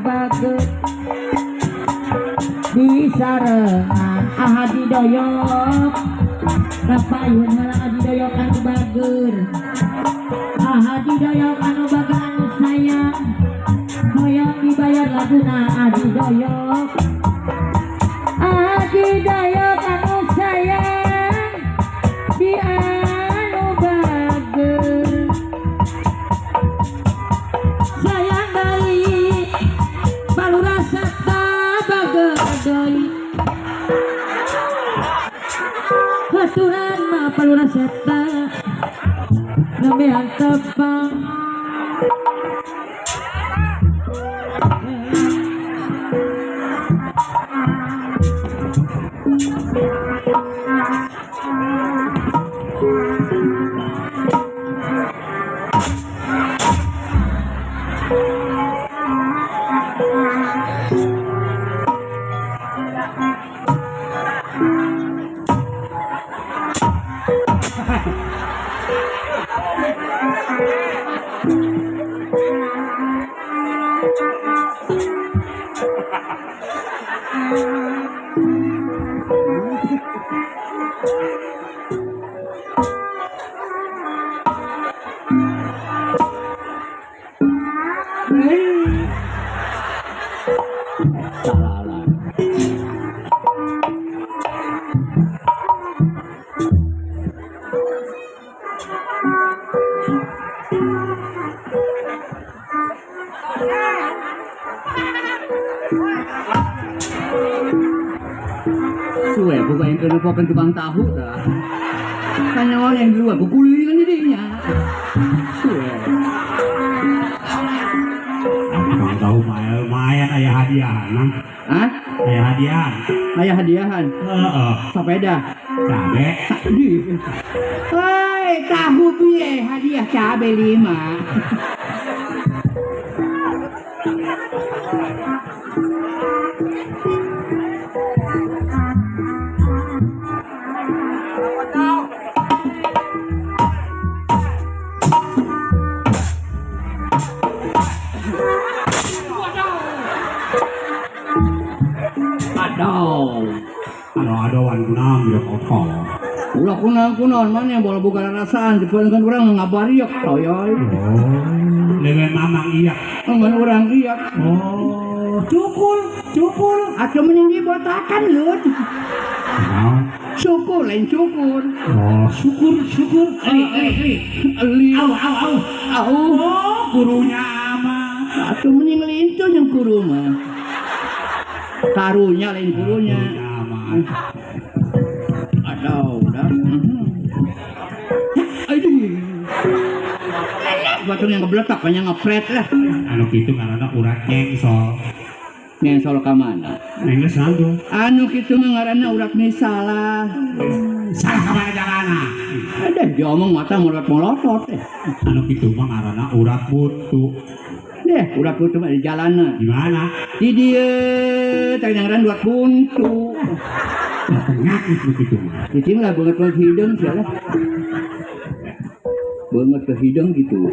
bager disarengan Haji Doyok kapayun heula Haji Doyok anu bager Haji Doyok anu bager anu sayang hoyong dibayar laguna Haji Doyok Haji Doyok anu sayang di anu bager sayang deui Palurah Seta bager deui haturan mah Palurah Seta nembean tepang. Salah. Suwe bukan yang kena pokan tukang tahu dah. Kan yang di luar kukulilan jadinya. Suwe. Tukang tahu lumayan ayah hadiah nang. Hah? Ayah hadiah. Ayah hadiahan. Heeh. Sepeda. Cabe. Hei, tahu piye hadiah cabe 5. Ado-adoan kunaon gitu kotor. Ulah kunaon-kunaon mana yang bola buka rasaan dipeunkeun urang ngabariok toyoy. Oh, leungeun mamang iya. Leungeun urang iya. Oh, cukul, cukul. Atuh mending dibotakan leut. Naon? Syukur lain syukur. Oh, syukur, syukur. Eli, eli, eli. Eli. Au, au, au. Au. Oh, gurunya amat. Atuh mending lintu yang guru mah. Karunya lain gurunya. Aduh, udah. Aduh. Batu yang kebeletak banyak ngepret lah. Anu kitu ngaranna urat nyengsol. Nyengsol ka mana? Nenggeus langsung. Anu kitu mah ngaranna urat misalah. Salah ka mana jalana? Ada diomong mata molot-molotot. Anu kitu mah ngaranna urat buntu. Deh, urat buntu mah di jalana. Di mana? Di dieu teh ngaran urat buntu. Penyakit begitu mah. Cicing lah banget ke hidung sialah. Banget ke hidung gitu.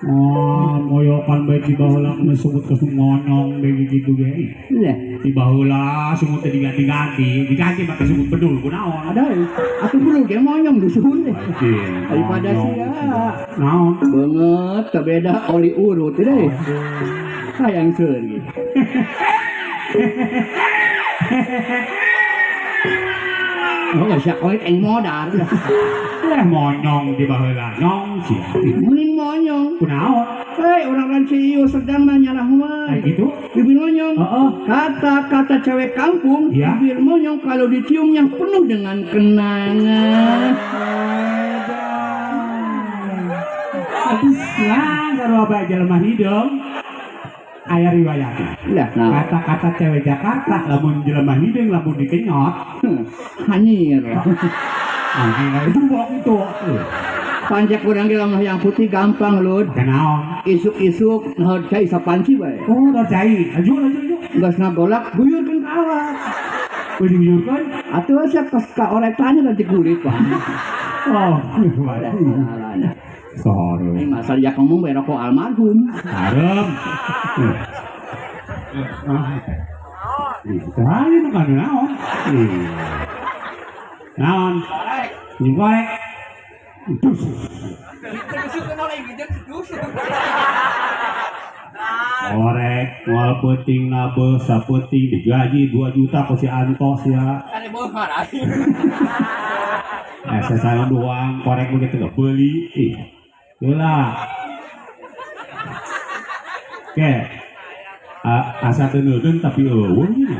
Oh, moyokan baik di baheula mah sungut ke monyong bae gitu ge. Lah, di baheula sungut teh diganti-ganti, diganti make sungut bedul kunaon. Ada. Atuh bedul ge monyong dusun deh. Daripada sia. Naon? Banget beda oli urut deh. Hayang seur gitu. Oh, siap koit eng modar. Eh, monyong di baheula nyong sia. Mending monyong. Kunaon? Hei, orang Ranciu sedang nanya lah mah. Kayak gitu? Bibir monyong. Heeh. Kata-kata cewek kampung, ya? Bibir monyong kalau diciumnya penuh dengan kenangan. Aduh, lah, sarua bae jelema hideung. Aya riwayatna. Lah, nah. Kata-kata cewek Jakarta lamun jelema hideung lamun dikenyot, hanyir. Nah, itu bohong itu. Pancek urang ge lamun yang putih gampang lud. Kenaon? Isuk-isuk nahor cai sapanci bae. Oh, nahor cai. Laju, laju, laju. Geus ngagolak guyurkeun ka awak. Wih, diguyurkeun? Atuh sia pas ka oretannya nanti kulit, Pak. Oh, waduh. Sorry. Ini masalah jak ngomong bae rokok almarhum. Harem. Ah. Ih, tah nu naon? Ih. Naon? Ini korek. Korek, moal peuting nabeuh sapeuting digaji 2 juta ku si Antos ya. Saya doang korek begitu gak beli. Ih. Heula. Oke. Asa teu neudeun tapi eueuh nya.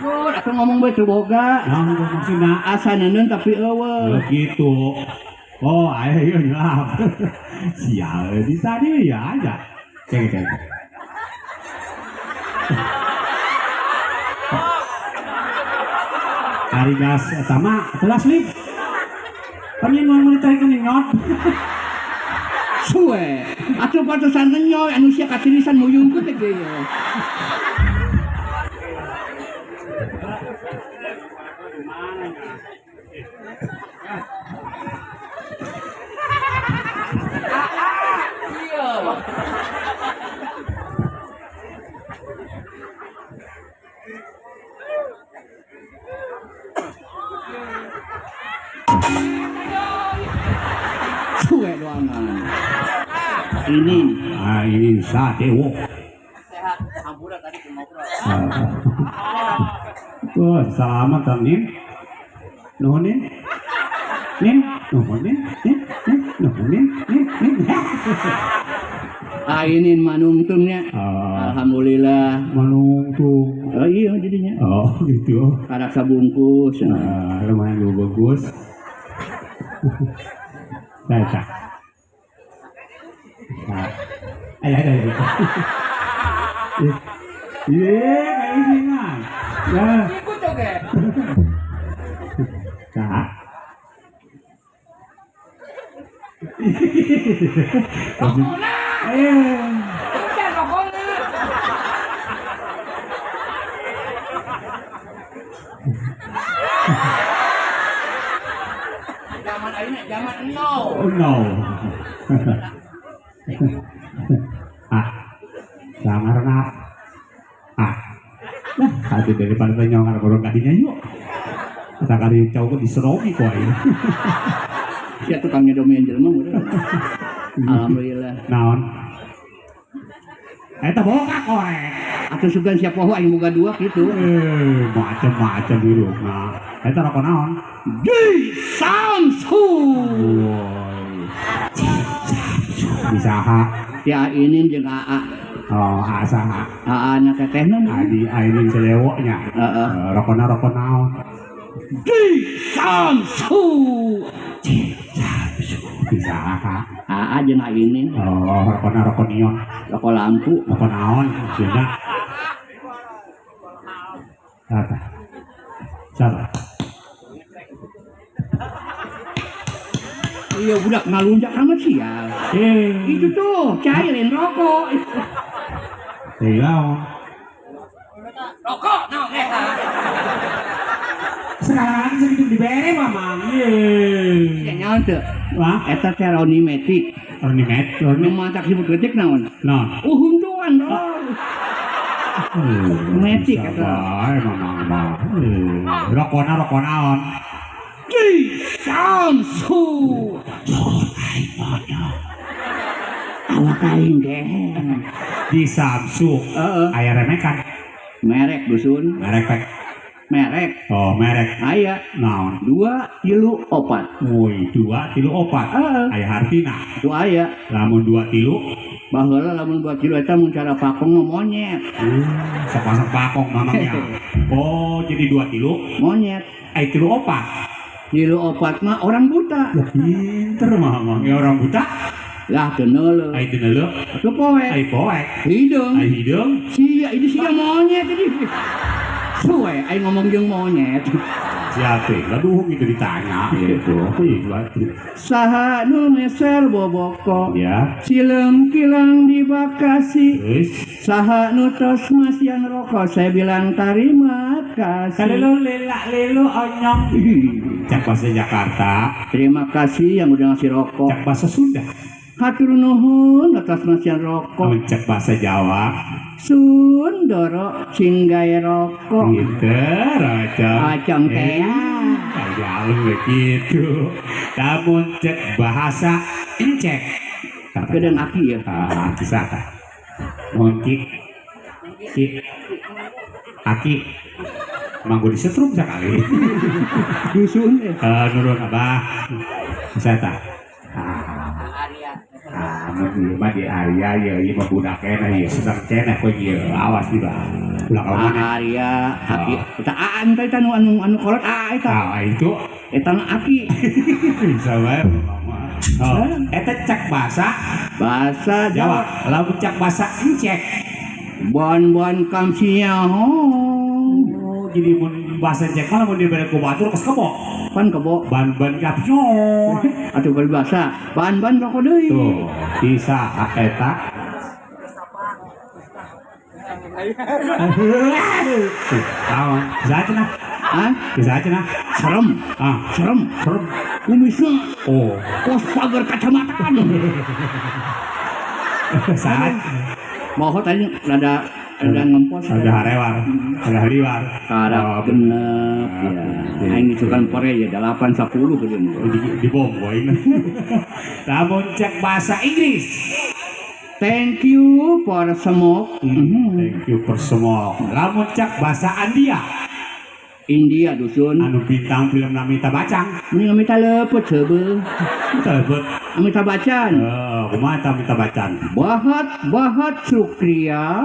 Mun atuh ngomong bae teu boga. Naon maksudna? Asa neuneun tapi eueuh. Begitu. Oh, ayo ieu nyelap. Sial, di tadi ya aja. Cek cek. Ari gas eta mah telas lip. Panyeun mun ditarik nyot. Suwe. Atuh pantesan nyoy anu sia katirisan muyungkeun teh ge ye. Suwe doangan. Ini Ah, ini sadewo. sehat. Hampura tadi ngobrol. Wah, selamat Kang Nin. Nuhun Nin. Nin, nuhun Nin, Nin, Nin, nuhun Nin, Nin, Nin. Ah ini manungtungnya. Ah, Alhamdulillah. manungtung. Oh iya jadinya. Oh, gitu. Karak sabungkus. Ah, lumayan juga bagus. Saya tak. Nah. Ayo, ayo, ayo. Iya, kayak ini kan. Ya. Tak. Eh. Zaman ayeuna zaman eno. Oh no. Ah. Sangarna. Ah. Lah, hati daripada nyongar borong kadinya yuk. Kata kali cowok diserogi kok ini. Sia tukang nyedomian jelema udah. Alhamdulillah. Naon? Eta boga korek. Atuh sugan siapa poho aing boga dua gitu. Eh, macam-macam hirupna. Eta rokok naon? Di Samsu. Woi. Bisa Ya ini jeung AA. Oh, asa AA nya tetehna. Adi ainin selewoknya. Heeh. Rokona rokok naon? Di Samsu. Bisa AA jeung ainin. Oh, rokona rokok neon. Rokok lampu. Rokok naon? Maksudna. Apa? Siapa? Iya budak ngalunjak amat sial. Eh, Itu tuh cairin rokok. Iya. Rokok naon eta? Sekarang segitu dibere mamang. Ye. Ya nyaon teu? Wah, Eta teh Roni Metik. Roni Met, Nu Roni. mantak sibuk detik naon? Nah. Huntuan dong. Metik Bisa eta. bae mamang mah. Rokona rokok naon? Di Samsu. Awak aing geng. Di Samsu. Heeh. Aya remekan. Merek dusun. Merek pek. Merek. Oh, merek. Aya Naon? 2 3 4. Woi, 2 3 4. Heeh. Aya hartina. Itu aya. Lamun 2 3 Baheula lamun 2 kilo eta mun cara pakong mah monyet. Sepasang pakong mamangnya. Oh, jadi 2 3 Monyet. Ai 3 4. 3 4 mah orang buta. Ya pinter mamang. Ya orang buta. Lah teu neuleuh. Ai teu neuleuh. Teu poek. Ai poek. Hideung. Ai hideung. Sia ini sia monyet ini. Suwe aing ngomong jeung monyet. Siapa? Gaduh gitu ditanya gitu. Saha nu meser boboko. Ya. Sileum kilang di Bekasi. Terus. Saha nu tos masian rokok saya bilang terima kasih. Kalelo lelak lelo onyong. Cak bahasa Jakarta. Terima kasih yang udah ngasih rokok. Cak bahasa Sunda. Hatur nuhun atas masihan rokok. Lamun cek bahasa Jawa. Sundoro sing gawe rokok. Gitu, Raja. Acong teh. Kayak begitu. Lamun cek bahasa Encek. Gedeng aki ya. Ah, bisa tah. Mun ki ki aki manggo disetrum sekali. Dusun eh. Nurun abah. Bisa tah. Ah, mun ieu mah di area ieu ieu mah budak keneh ieu sedang keneh kowe ieu awas di bah. Ulah ka mana. Arya aki eta aan teh anu anu anu kolot a eta. Ah, itu Eta mah aki. bisa wae mama. Oh, eta cek bahasa Bahasa Jawa. Jawa. Lamun cek bahasa Encek. Bon-bon kamsinya. Oh, jadi mun bahasa Encek mah lamun dibere ku batur kos kebo. Pan kebo. Ban-ban kapyon. Atuh berbahasa. Ban-ban rokok deui. Tuh, bisa eta. Tuh, naon? Bisa cenah. Hah? Bisa cenah. Serem. Ah, Serem. serem. Kumisna Oh, kos pagar kacamata. saat Moho tadi rada rada ngempos. ada harewar, ada hariwar. Karak Oh, genep ya. Aing itu kan pore ya 8 10 gitu. di bom boy. Lamun cek bahasa Inggris. Thank you for smoke. Mhm. Thank you for semua. Lamun cek bahasa India, India dusun. anu bintang film Namita Bacang. Ini Amita lepet seubeuh. Telepon. Amita Bachchan. Eh, kumaha eta Amita Bachchan? Bahat bahat sukriya.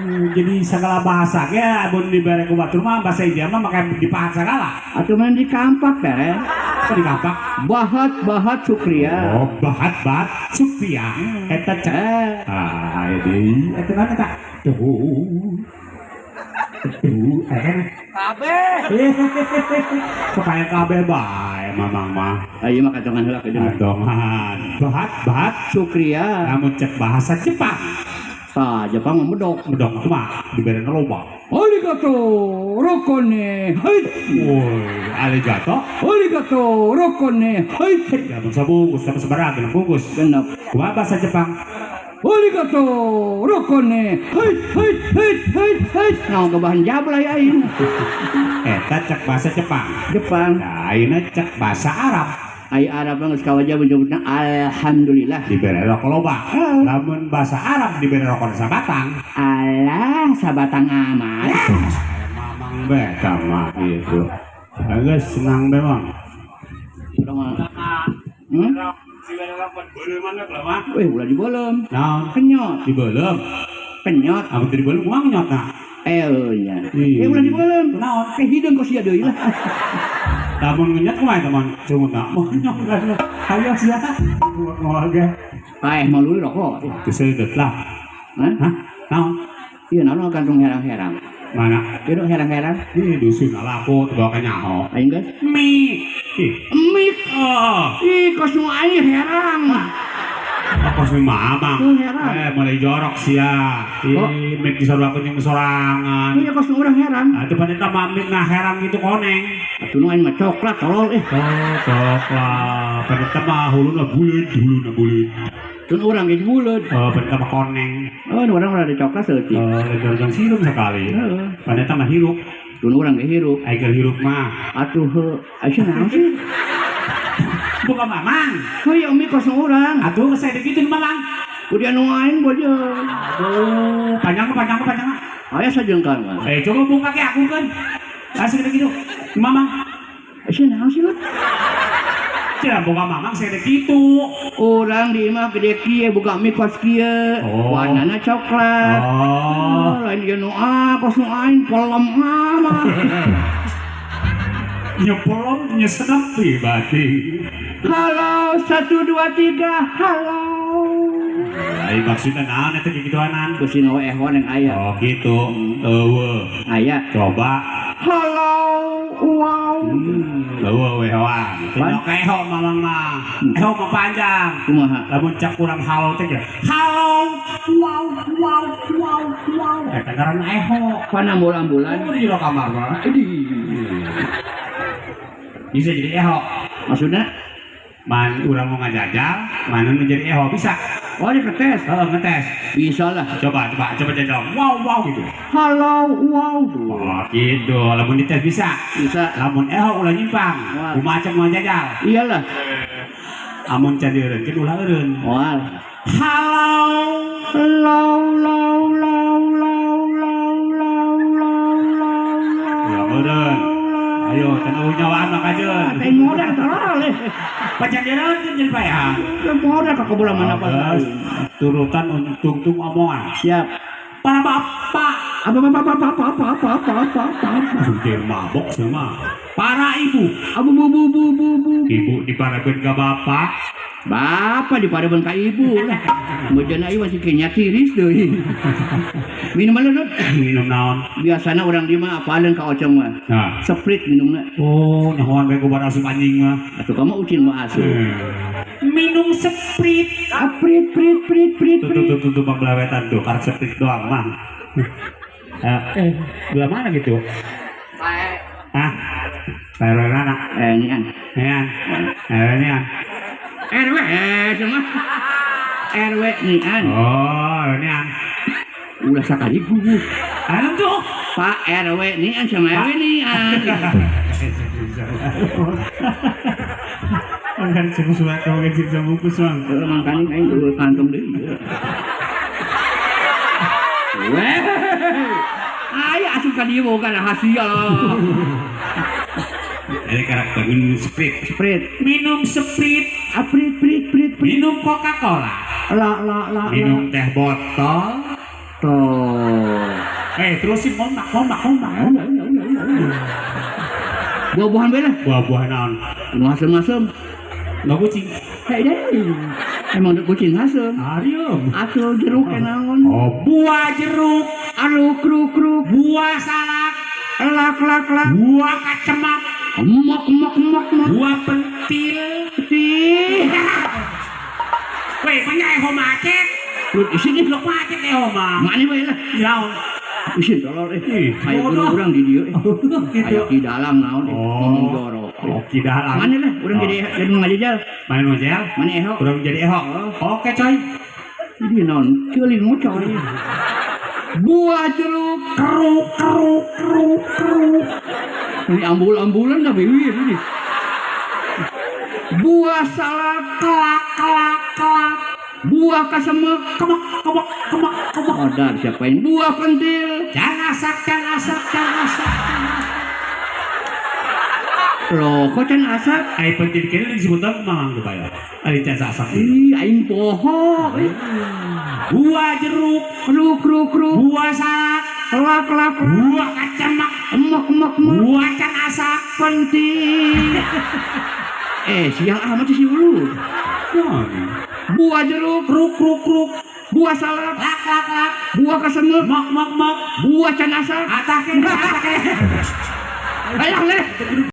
Jadi segala bahasa ge mun dibere ku batur mah bahasa India mah make dipahat segala. Atuh mana di kampak teh. Apa di kampak? Bahat bahat sukriya. Oh, bahat bahat Sukriya. Eta cek. Eh, Ah, aya deui. Eta naon eta? Tuh. Tuh, eh. Kabeh. Supaya kabeh bae mamang mah. ayo mah katongan heula ke deui. Katongan. Bahat bahat Sukriya. lamun cek bahasa Jepang. Tah Jepang mah medok. Medok kumaha? Dibere loba. Arigato rokone hai. Woi, arigato. Arigato rokone hai. Ya mun sabungkus sama sabaraha genep bungkus. Genep. Kumaha bahasa Jepang? Arigato rokone hai hai hai hai hai. Nah, kebahan jablay aing. Eta cek bahasa Jepang. Jepang. Nah, ayeuna cek bahasa Arab. Ai Arab mah geus kawajah menyebutna alhamdulillah. Dibere rokok loba. Lamun bahasa Arab dibere rokok sabatang. Alah sabatang amat. Mamang beta mah gitu. Geus senang be mang. Urang mah. Hmm? Weh, ulah dibeuleum. Naon? Kenyot, Dibeuleum. kenyot. Amun teu dibeuleum kumaha ngenyotna? Eh, nya. Ih. Eh, ulah dibeuleum. Naon? Ke hideung kos sia deui lah. Lamun ngenyot kumaha eta mon? Cungutna. Monyong kan. Hayo sia. Ngomong ge. Paeh malu rokok. Teu seudeut lah. Hah? Hah? Naon? Ieu naon kantung herang-herang. Mana? Ieu herang-herang. Ih, dusun laku teu bawa ka nyaho. Aing geus. Mie. Ih. Mik. Oh. Ih, kos nu aing herang. Apa sih mamang? Tuh, herang. Eh, mulai jorok sia. Oh. Ih, mik disorakeun jeung sorangan. Ieu kos nu urang herang. Atuh paneta mamik nah herang gitu koneng. Atuh nu aing mah coklat tolol eh. Oh, coklat. Paneta mah huluna buleud, huluna buleud. Tun urang geus buleud. Oh, paneta mah koneng. Oh, nu urang rada coklat saeutik. Oh, lain sirup sekali. Heeh. Paneta mah hirup. Tun urang ge hirup. Ai keur hirup mah. Atuh heuh, aya naon sih? Bukan mamang. Heuh, umi kos nu urang. Atuh geus saya gitu mamang. Kudu anu aing bojo. Aduh, panjang panjang panjang. Aya sajengkal mah. Eh, coba buka ke aku kan. Asik gitu. Mamang. Aya naon sih lu? Cenah boga mamang saya gitu. Urang di imah gede kieu buka mie kos kieu. Oh. Warnana coklat. Oh. Lain ieu nu ah kos nu aing pelem amat. Nyepelom nyesenep berarti. Halo 1 2 3 halo. Ai maksudna naon eta kikituanan? Geus we ehon yang aya. Oh gitu. Eueuh. Aya. Coba. Halo wow. Eueuh we hoang. Teu eho mamang mah. Eho mah panjang. Kumaha? Lamun cak kurang halo teh ya. Halo. Wow wow wow wow. Eta ngaranna eho. Pan ambul-ambulan. Oh di jero kamar mah. Bisa jadi eho. Maksudna Man urang mau ngajajal, mana menjadi eho bisa. Oh, diketes. Heeh, ngetes. Bisa lah. Coba coba coba jajal. Wow wow gitu. Halo, wow. Oh, gitu. Lamun dites bisa. Bisa. Lamun eho ulah nyimpang. Wah. Kumaha cek mau jajal. Iyalah. Amun can dieureunkeun ulah eureun. Wah. Halo. Lau lau lau lau lau lau lau lau lau. Ulah eureun. Ayo, can eueuh nyawaan mah kajeun. Teh modal tolol. Pacan dieureunkeun jadi paehan. Teh modal ka kebola mana Oh, pas. geus. Turutan tungtung omongan. Siap. Para bapak, Apa apa apa apa apa apa apa apa apa. Supir mabok sama. Para ibu, Abu bu bu bu bu bu. ibu diparabkeun ka bapak, Bapak diparabkeun ka ibu lah. Mujana ieu masih kenya tiris deui. Minum mana Dut? Minum naon? Biasana urang di mah apaleun ka ocong mah. Nah. Sprite minumna. Oh, nyahoan bae ku asup anjing mah. Atuh kamu ucin mah asup. Minum Sprite. Ah, prit prit prit prit Tuh prit. tuh tuh tuh bang belawetan tuh, karek Sprite doang mah. Belah mana gitu? Ah, Pak RW mana? Eh, ini an. Nian, RW nian. RW sama RW nian. Oh, RW nian. Ulah sakali gugup. Anu tuh. Pak RW nian sama RW nian. Kan cukup surat kamu kecil sama bungkus bang. Heeh, mangkaning aing eueuh kantong deui. Weh. Aya asup ka dieu boga rahasia. Ini karakter minum Sprite. Sprite. Minum Sprite, Ah, prit prit prit prit. minum Coca-Cola, La la la. minum teh botol. Tuh. Terusin kompak, kompak, kompak. Buah-buahan bae lah. Buah-buah naon? Nu asem-asem. Nggak kucing. Hei deh. Emang udah kucing asem. Arium. Atuh jeruk ke naon. Oh, buah jeruk, Aruk kruk kruk. buah salak, Lak lak lak. buah kacemak, Mok mok mok mok. buah pentil. Ti. Weh, punya eho macet. Lu isin ih. Blok macet eho mah. Mana bae lah. Naon? Isin tolol eh. Ih, Aya bodoh. guru urang di dieu eh. Gitu. Aya ki dalang naon eh. Oh. Ngomong jorok. Oh, tidak lah. Mana lah urang jadi ngajajal. Mana ngajajal? Mana eho? Urang jadi eho. Oke, coy. Ini naon? Ceulin ngocoy. Buah jeruk Keruk, keruk, keruk, keruk. Ini ambul-ambulan dah biwir ini. Buah salak Kelak, kelak, kelak. Buah kasemek Kemek, kemek, kemek, kemek. Odar siapa ini? Buah pentil. Jangan asak, jangan asak, jangan asak. Loh, kok can asak? Ai pentil kene disebut mamang tuh bayo. Ari can asak. Ih, aing poho. Ih. Buah jeruk, Kruk kruk kruk. buah salak, Lak lak lak. buah kacemak, Emok emok emok. buah can asak. Pentil. Sial amat sih si ulu. Buah jeruk, Kruk, kruk, kruk. buah salak, Lak, lak, lak. buah kasemek, Mok, mok, mok. buah can asak. Atah kene, atah kene. Ayo leh.